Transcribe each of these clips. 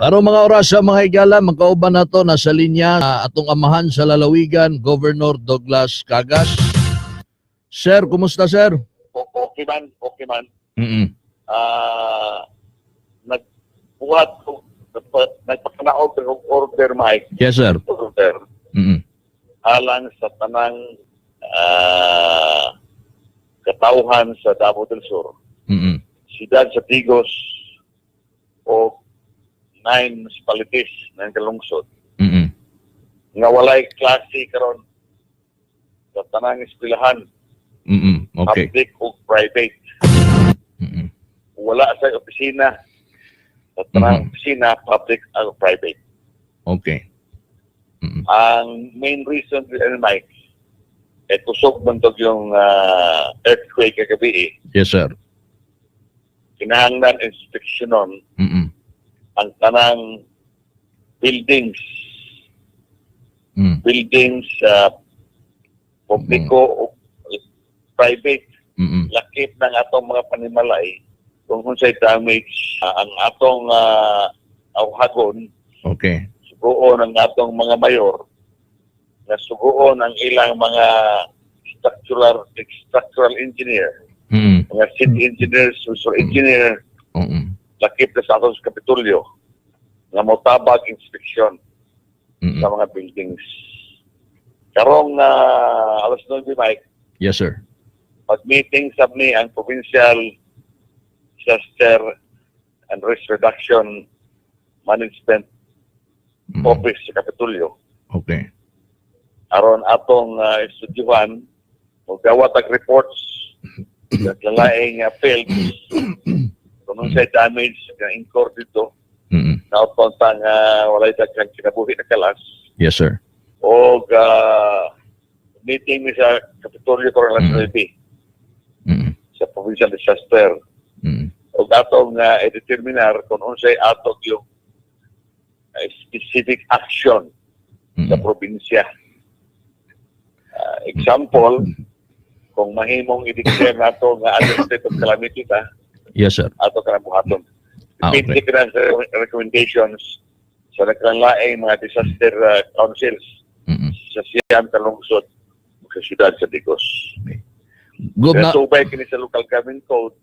Karong mga oras sa mga higala, magkauban nato na sa linya atong amahan sa lalawigan, Governor Douglas Cagas. Sir, kumusta, sir? Okay man, okay man. Nagbuhat ko, nagpakanaog og order, Mike, Yes, sir. Order alang sa tanang katawhan sa Davao del Sur, siyudad sa Digos o nine municipalities, nine kalungsod, nga walay klase karon sa tanang eskwelahan, public o private. Wala sa opisina, sa tanang opisina, public o private. Ang main reason, Mike, eh kusog man tog yung earthquake kagabi eh. Yes, sir. Kinahanglan inspeksyonon ang tanang buildings, buildings sa publiko o private, lakip ng atong mga panimalay kung unsay damage ang atong awhagon, suguon ang atong mga mayor na suguon ang ilang mga structural engineer, mga city engineers, structural engineer, lakip na sa atong sa Kapitolyo nga motabag inspeksyon sa mga buildings. Karong alas 9, Mike, Yes, sir. Pag-meeting sab ni ang Provincial Disaster and Risk Reduction Management Office sa Kapitolyo aron atong estudyuhan o gawat ang reports sa lalaing fields kung unsay damage nga incur dito na nga walay daghang kinabuhi na kalas Yes, sir. O meeting mi sa Kapitolyo karon alas 9 sa Provincial Disaster ug atong i-determinar kung unsay atong yung specific action sa probinsya. Example, kung mahimong i-declare nato nga under state of calamity ta, Yes, sir. Ato ka buhaton. Depende ka na sa recommendations sa nagkalaing mga disaster councils sa siyam ka lungsod ug sa siyudad sa Digos. Gob Kaya na. Subay kini sa local government code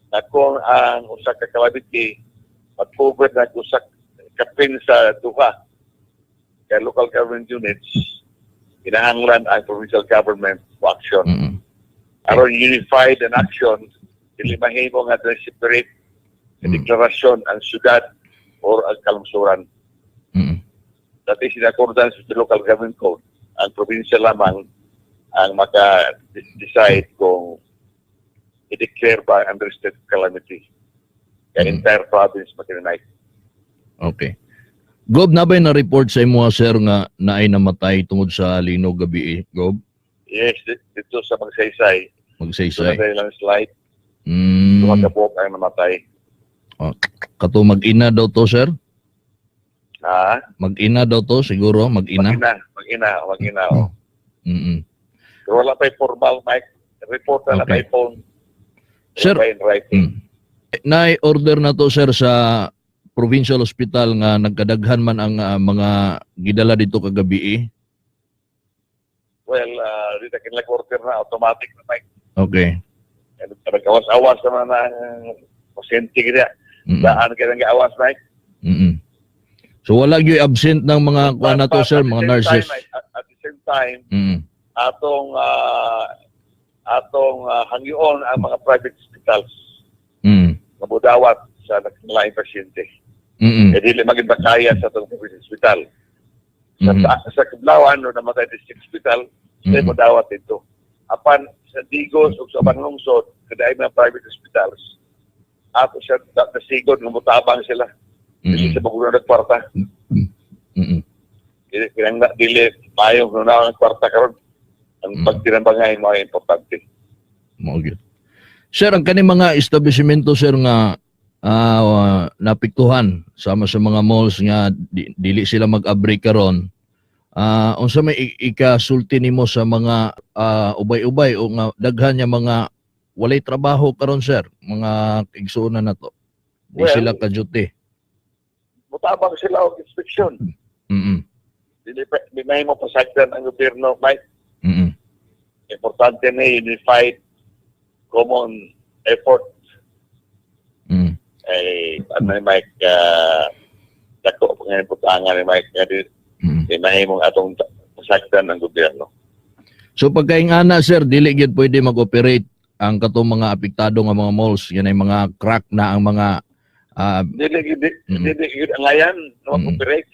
na kung ang usa ka calamity mag-cover na usa kapin sa duha kay local government units, kinahanglan ang provincial government mo action aron unified ang action, dili mahimo nga dunay separate deklarasyon ang syudad or ang kalungsuran. That is in accordance with the local government code. Ang probinsya lamang ang maka-decide kung i-declare ba under state of calamity kaya entire province makinanay. Okay. Gob, naa bay na report sa imo, sir, nga naay namatay tungod sa linog gabi eh, Gob? Yes, dito sa Magsaysay, Magsaysay. doon na landslide, duha ka buok ang namatay. Kato mag-ina daw to, sir? Ha? Mag-ina daw to siguro, mag-ina. Mag-ina, mag-ina, mag-ina. Oh. Pero wala pa formal, Mike. Report na lang by phone. Wala Sir, pa in writing. Nai-order na to, sir, sa provincial hospital nga nagkadaghan man ang mga gidala dito kagabi eh? Well, di na kinag order na automatic na, Mike. Okay. Nagkawas-awas naman na ang pasyente kaya. Daan ka nang gaawas, Mike. So wala gyud absent ng mga kuan na to, But sir, at the mga same nurses. time, Mike, at the same time, atong hangyoon ang mga private hospitals nga budawat sa naglaing pasyente. Kaya dili maging bakaya sa atong provincial hospital. Sa, sa Kiblawan, no namatay district hospital, sila modawat dito. Apan sa Digos o sa ubang lungsod, kada mga private hospitals, ato siya nasigod nga mutabang sila. Dili sa magulang ng kwarta. Dili kinang dili maayo kung na ang kwarta karon. Ang pagtinabangay mga importante. Mao gyud. Sir, ang kani mga establishmento, sir, nga napiktuhan sama sa mga malls nga dili sila mag-abri karon. Unsa may ikasulti nimo sa mga ubay-ubay o nga daghan nga mga walay trabaho karon, sir, mga igsuonan nato? Di Well, sila ka-duty. Mutabang sila og inspection. Dili pa di may mo pasagdan ang gobyerno, Mike. Importante ni unified common effort ay ano ni Mike, dako pa nga butangan ni Mike nga di, di mahimong atong pasagdan ang gobyerno. So pagkaingana, sir, dili gyud pwede mag-operate ang katong mga apektado nga mga malls, yan ay mga crack na ang mga Dili gid dili gid angayan no mag-operate.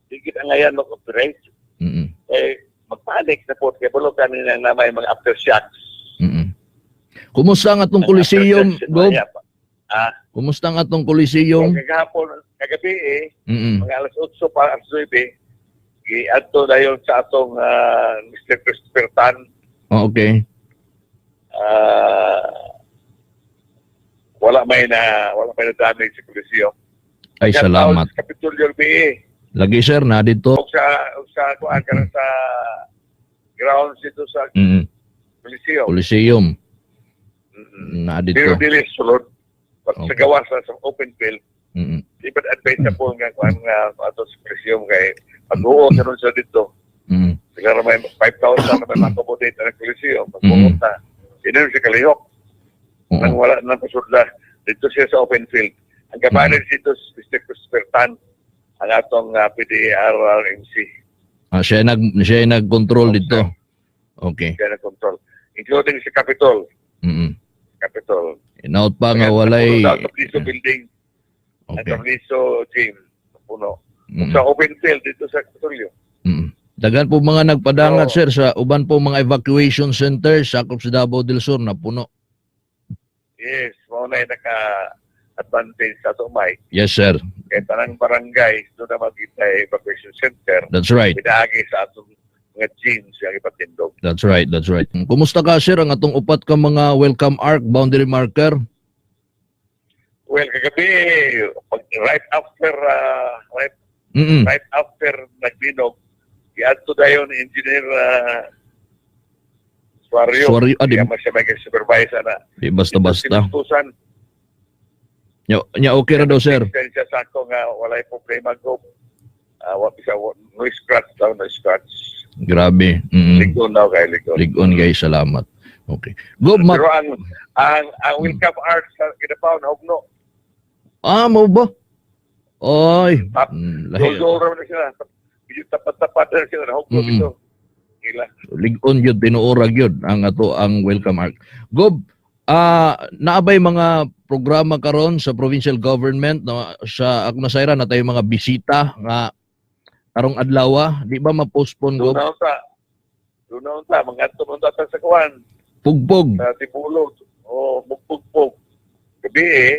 Dili gid angayan mag-operate. Eh magpanik na po kay bulo kanina na may mga aftershocks. Kumusta ang atong Ang Coliseum, aftershocks, Gob? maya pa. Ah, Kumusta ang atong Coliseum? Kagahapon, kagabi eh, mga alas 8 pa alas 9, giadto na yun sa atong Mr. Christopher Tan. Oh, okay. Wala may na damage sa Coliseum. Ay, Shout salamat. out sa Kapitolyo BE. Lagi, sir, na dito. O sa kuan karon sa grounds dito sa Coliseum. Coliseum na dito. Pero dili sulod. Pag sa gawas sa open field, di ba advisable nga kuan nga ato sa Coliseum kay pag-uo karon sa dito. Siguro may 5,000 na may accommodate ang Coliseum. Pag-uo ta. Hindi siya kalihok. Nang wala nang pasurda. Dito siya sa open field. Ang kabanan dito si Mr. Christopher Tan, ang atong PDRRMC. Ah, siya nag-control dito. Okay. Siya na-control. Including si Capitol. Capitol. Inaot pa nga walay Sa Tabliso building, ang Tabliso gym. Puno. Sa open field dito sa Capitolio. Daghan po mga nagpadangat, Oo. sir, sa uban po mga evacuation centers sakop sa Davao del Sur na puno. Yes, mao na naka-advantage sa ato, Mike. Yes, sir. Kaya tanang barangay, doon na makita evacuation center. That's right. Pinaagi sa atong mga gyms yung ipatindog. That's right. That's right. Kumusta ka, sir, ang atong upat ka mga welcome arc boundary marker? Well, kagabi, right right after naglinog, giadto dayon ni Engineer Suario. Suario, ah, di, Kaya siya may supervisor na. Di basta-basta. Tinutusan. Nya, nya okay ra daw, sir. Siya sa ako nga walay problema ko. Wa bisa no scratch daw, no scratch. Grabe. Ligon daw kay ligon. Ligon guys, salamat. Okay. Go ma Pero ang welcome arch sa Kidapaw nahugno. Ah, mo ba? Oy. Lahi. Dol ra na sila. Medyo tapat-tapat na sila nahugno dito. Ila. Lig-on yun, tinuorag yun ang ato ang welcome arc. Gob, naabay mga programa karon sa provincial government na sa ako nasayran na tayo mga bisita nga karong adlaw, di ba ma-postpone, Gob? Doon na unta. Doon na unta mangadto man ta sa kuan Pugpog. Sa Tibulo. O mugpugpog. Gabi eh,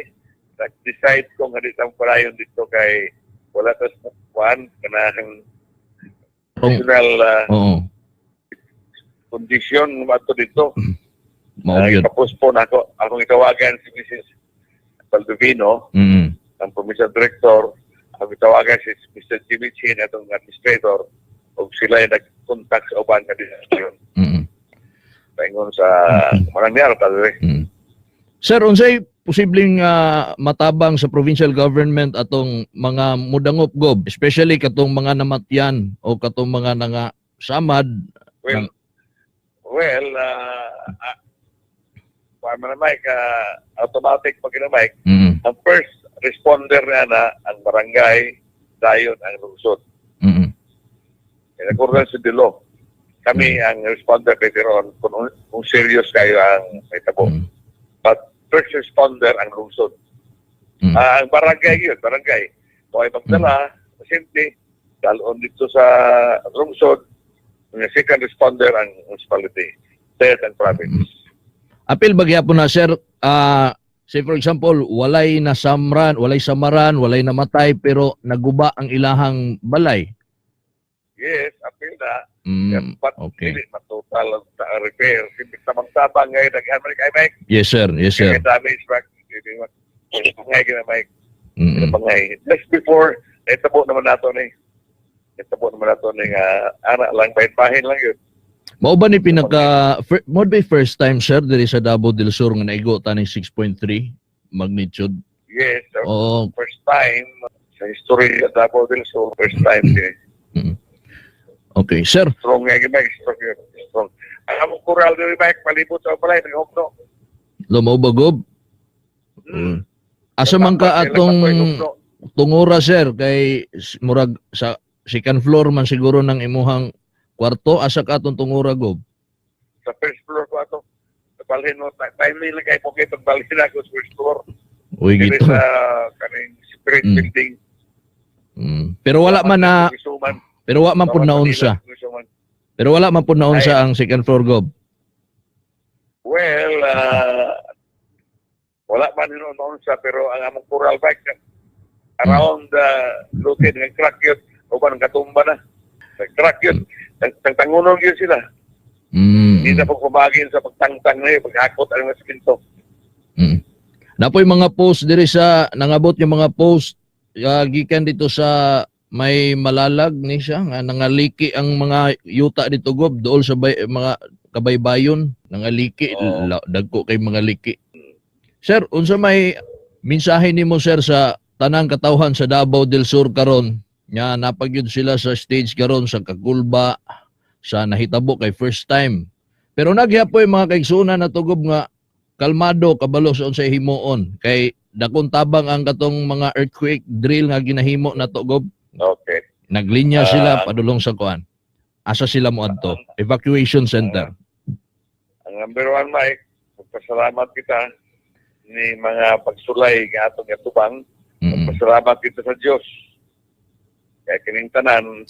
nag-decide ko nga dito ang palayon dito kay wala tas kuan kanang national condition ato dito. Mao gyud. Ay, ako akong itawagan si Mrs. Baldovino, ang provincial director, akong itawagan si Mr. Jimmy Chin, atong administrator, ug sila yung nag-contact sa uban nga dito. Paingon sa marang niya, kadre. Sir, unsay posibleng matabang sa provincial government atong mga mudangop, Gob, especially katong mga namatyan o katong mga nanga samad? Well, man na, Mike, automatic pag na, Mike, ang first responder na ang barangay, dayon ang lungsod. In accordance with the law, kami ang responder later on kung serious kayo ang may tabo. But first responder ang lungsod. Ah, ang barangay yun, barangay. Kung ay magdala, pasyente, dalon dito sa lungsod, ang second responder ang municipality, third ang province. Apil ba gyapon na, sir, say for example, walay nasamran, walay samaran, walay namatay pero naguba ang ilahang balay? Yes, apil na. But dili matotal ang repair. Hindi tamang-tabang ngayon, daghan man kay Mike. Yes, sir. Yes, sir. Kaya damage back. Hindi bangay kina Mike. Bangay. Just before, naitabo naman nato ni. Naitabo naman nato ni nga ana lang bahin-bahin lang yun. Mao ba first time, sir, diri sa Davao del Sur nga naigo ta ning 6.3 magnitude? Yes, Oo. First time sa history sa Davao del Sur, first time eh. Okay, sir. Strong nga gyud, Mike, strong yun, strong. Ang among coral diri, Mike, palibot sa balay naghugno. Lumaw ba, Gob? Asa man ka atong tungura, sir, kay murag sa second floor man siguro ng imuhang kwarto, asa ka atong tungura, Gob? Sa first floor ko ato. Balhin mo, timely lang kay po kay pagbalhin ako sa first floor. Uy, diri gito. Sa kaning separate building. Pero wala man na Congresswoman. Pero wa man pud naunsa. Congresswoman. Pero wala man pud naunsa ang second floor, Gob. Well, wala man noon sa, pero ang among coral bike around the uh, ng crack yun, uban ang katumba na. Nag-crack yun. Tangtangunon yun sila. Hindi na po kumagin sa pagtangtang na yun, paghakot ang mga skinto. Napoy mga post diri sa nangabot yung mga post gikan dito sa may Malalag ni siya nga nangaliki ang mga yuta dito, Gob, dool sa mga kabaybayon nangaliki. Oo. Dagko kay mga liki. Sir, unsa may mensahe nimo, sir, sa tanang katawhan sa Davao del Sur karon nga napagyud sila sa stage karon sa kakulba sa nahitabo kay first time? Pero nagyapoy mga kaigsuonan na tugob nga kalmado, kabalo sa unsay himuon kay dakong tabang ang katong mga earthquake drill nga ginahimo na Gob. Naglinya sila padulong sa kuan, asa sila moadto, evacuation center. Ang number one, Mike, magpasalamat kita ni mga pagsulay nga atong gatubang. Magpasalamat kita sa Diyos. Kaya kining tanan,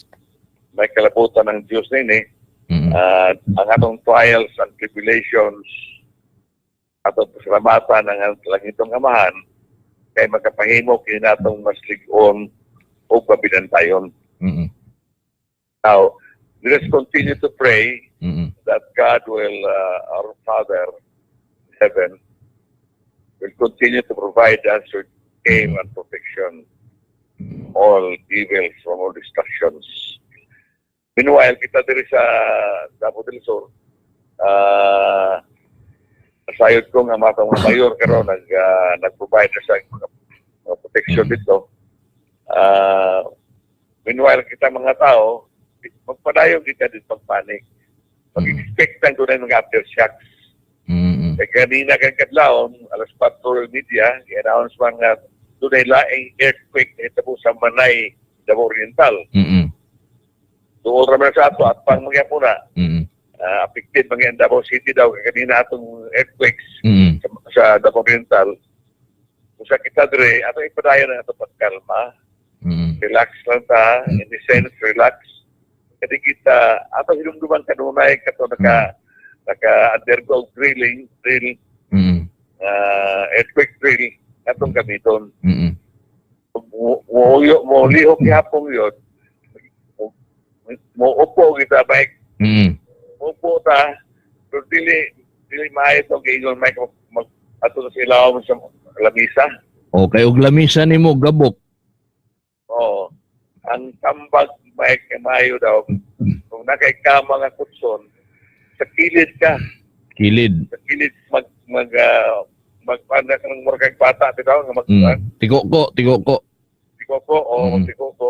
may kalabutan ng Diyos nini. Ang atong trials and tribulations, atong pasalamatan ang langitong Amahan, kay makapahimo kini natong mas lig-on o pabinantayon. Now, let us continue to pray that God will, our Father in heaven, will continue to provide us with aid and protection, all evils, from all destructions. Meanwhile, kita diri sa Davao del Sur, sayod ko nga mga mga mayor karon nag-provide na sa mga protection dito. Meanwhile, kita mga tao, magpadayon kita din pagpanik. Mag-expect lang doon mga aftershocks. Kaya kanina kang kadlawon, alas 4:30, i-announce man nga doon ay laing earthquake na itabo sa Manay, Davao Oriental. Doon raman sa ato at pang mga puna, affected mga Davao City daw kay kanina atong earthquakes sa Davao Oriental. Kung sa kita dire, ato ipadayon na ato pagkalma, relax lang ta, in the sense, relax. Kadi kita, ato hinumduman kanunay kato naka undergo drill, earthquake drill, atong gamiton. Mo mo lihok gihapon yun, mo upo kita, Mike, upo ta, pero dili maayo itong giingon, Mike, mag ato sa ilawom sa lamisa. Okay, og lamisa nimo gabok. Oo. Ang tambag, Mike, kay maayo daw, kung nakay kama nga kutson, sa kilid ka, Kilid. Sa kilid mag paano ka ng mura kay bata, bitaw, nga mag, Tigoko, tigoko. Tikoko o tikoko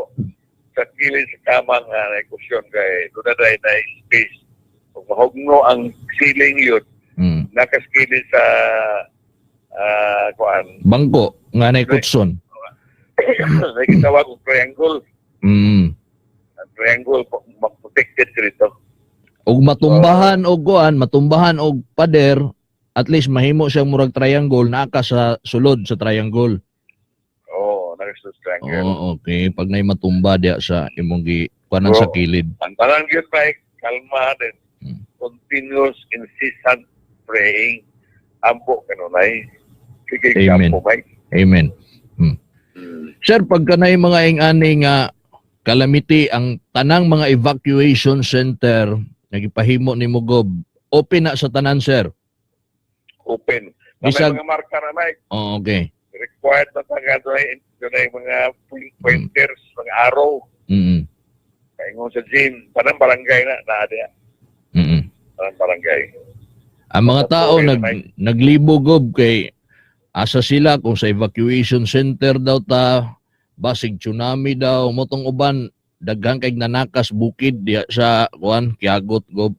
sa kilid sa kama nga na kusyon kay doon na dahil na space. Kung mahugno ang ceiling yun, nakaskilid sa kuan. Bangko nga nay kutson. May gitawag og triangle. Ang triangle mag-protected ka dito. Og matumbahan og kuan, matumbahan og pader, at least mahimo siyang murag triangle, naa ka sa sulod sa triangle. Oo, oh, nakasulod sa triangle. Oh, okay. Pag nay matumba diya sa imong gi kuanan sa Oo. kilid. Ang tanan gyud, Mike, kalma din. Continuous, insistent praying. Ampo kanunay. Sige, Amen. ampo, Mike. Amen. Sir, pagka nay mga ing-ani nga calamity, ang tanang mga evacuation center nga gipahimo ni Mugob, open na sa tanan, sir? Open. Na may mga marka na, Mike. Oh, okay. Required na taga doon ay mga pointers, mga arrow. Kaingon sa gym, tanang barangay na, naa diya. Tanang barangay. Ang mga tao Sorry, nag naglibo, Gob, kay asa sila kung sa evacuation center daw ta. Basig tsunami daw motong uban daghan kay nanakas bukid diha sa kuan Kiagot, Gob.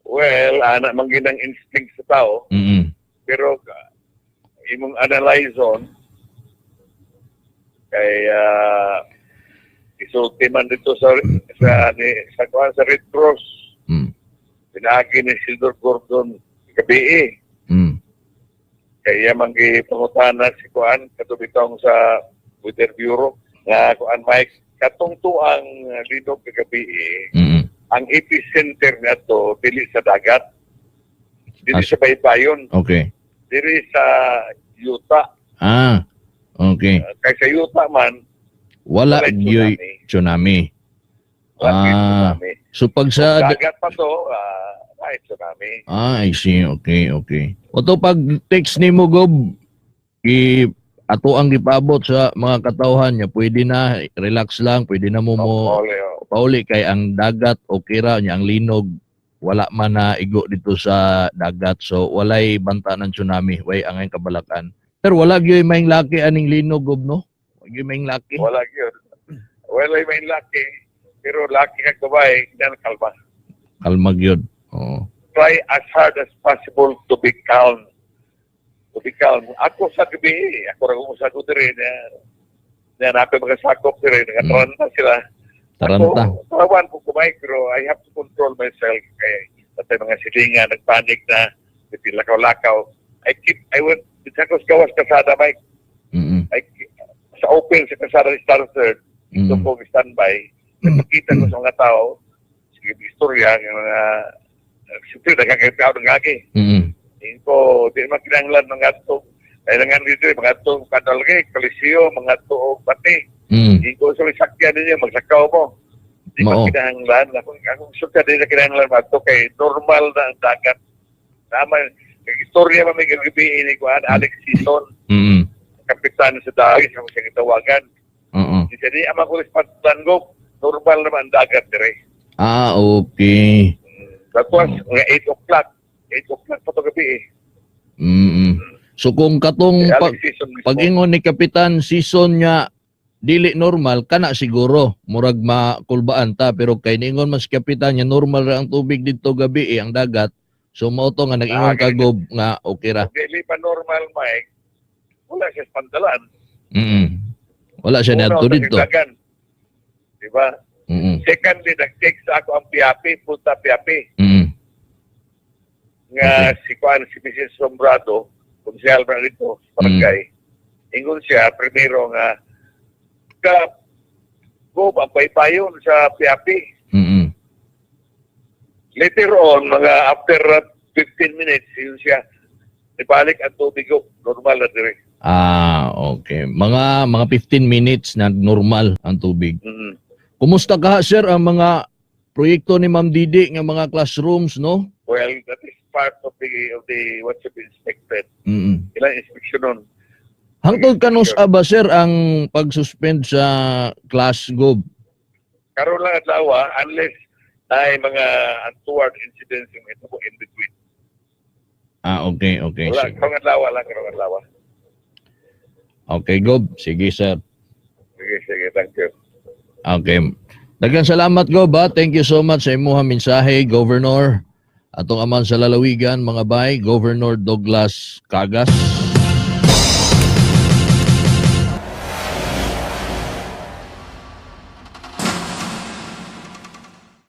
Well, ana man gyud ang instinct sa tao, pero imong analyze on kay isulti man dito sa ni, sa kuan sa Red Cross, pinaagi ni Silver Gordon gabi. Kay iya man gipangutana si kuan katong sa Weather Bureau nga kuan, Mike, katong tuang linog kagabi, ang epicenter nato dili sa dagat, dili sa baybayon, dili sa yuta. Ah. Okay. Kay sa yuta man Wala walay gyoy tsunami. Tsunami. Wala gyud tsunami. So pag sa Kung dagat pa to, ay tsunami. Ah, I see. Okay. O to pag text nimo, Gob, i ato ang gipaabot sa mga katawhan niya, pwede na relax lang, pwede na mo Pauli, oh. pauli kay ang dagat okay ra niya, ang linog wala man na igo dito sa dagat, so walay banta ng tsunami, way angay kabalakan. Pero wala gyud may laki aning linog, Gob, no? Wala gyud may laki. Wala gyud. Wala may laki, pero laki kag babae, dan kalma. Kalma gyud. Oo. Try as hard as possible to be calm. To be calm. Ako sa gabi, ako ra kung sa ko diri na na ako makasakop diri, nagataranta sila. Taranta. Ako, tarawan ko kumay, pero I have to control myself kay patay mga silingan, nagpanik na, lakaw-lakaw. I went, sa ako sa gawas kasada, Mike, I, sa open sa kasada ni Star Third, ito ko standby, nagpakita ko sa mga tao, sige, istorya, ng mga, siyempre, nagkakita ng gagi. Ko, di naman kinahanglan mga to, kailangan dito, mga to, kadalge, Coliseo, mga to, bati. Hindi ko sa sakyan ninyo, magsakaw mo. Di Mao. man kinahanglan. Akong sukya, di na kinahanglan mga to, kay normal na ang dagat. Tama, kay istorya man may gagabi ni Kuan, Alex Season, kapitan sa dagit, ang siyang itawagan. Di siya, di ama ko ko, normal naman ang dagat dire. Ah, okay. That was mga 8 o'clock. 8 o'clock pa to gabi eh. So kung katong Si pag Alex Season mismo. Pag-ingon ni Kapitan Season niya dili normal kana siguro murag makulbaan ta, pero kay niingon man si Kapitan niya normal ra ang tubig didto gabi eh, ang dagat, so mao to nga nag-ingon Ah, ka, Gob, nga okay ra. Kung dili pa normal, Mike, wala siya sa pantalan. Wala siya Una, niadto sa didto. dagan. Di ba? Secondly, nag-text ako ang Piapi, punta Piapi. Nga si Juan, si Mrs. Sombrado, konsehal ba dito sa barangay. Ingon siya, primero nga, ka, go, ang paypayon sa Piapi. Later on, mga after 15 minutes, yun siya, ibalik ang tubig ko, normal na dire. Ah, okay. Mga 15 minutes na normal ang tubig. Kumusta ka, sir, ang mga proyekto ni Ma'am Didi nga mga classrooms, no? Well, that is part of the what's to be inspected. Ilang inspection nun. Hangtod kanus ba, sir, ang pag-suspend sa class, Gob? Karon lang adlaw, unless ay mga untoward incidents yung ito in between. Ah, okay. Wala, Sige. karong adlaw lang, karong adlaw. Okay, Gob. Sige, sir. Sige, sige, thank you. Okay. Daghang salamat, Gob, ha. Thank you so much sa imuha mensahe, Governor. Atong aman sa lalawigan, mga bay, Governor Douglas Cagas.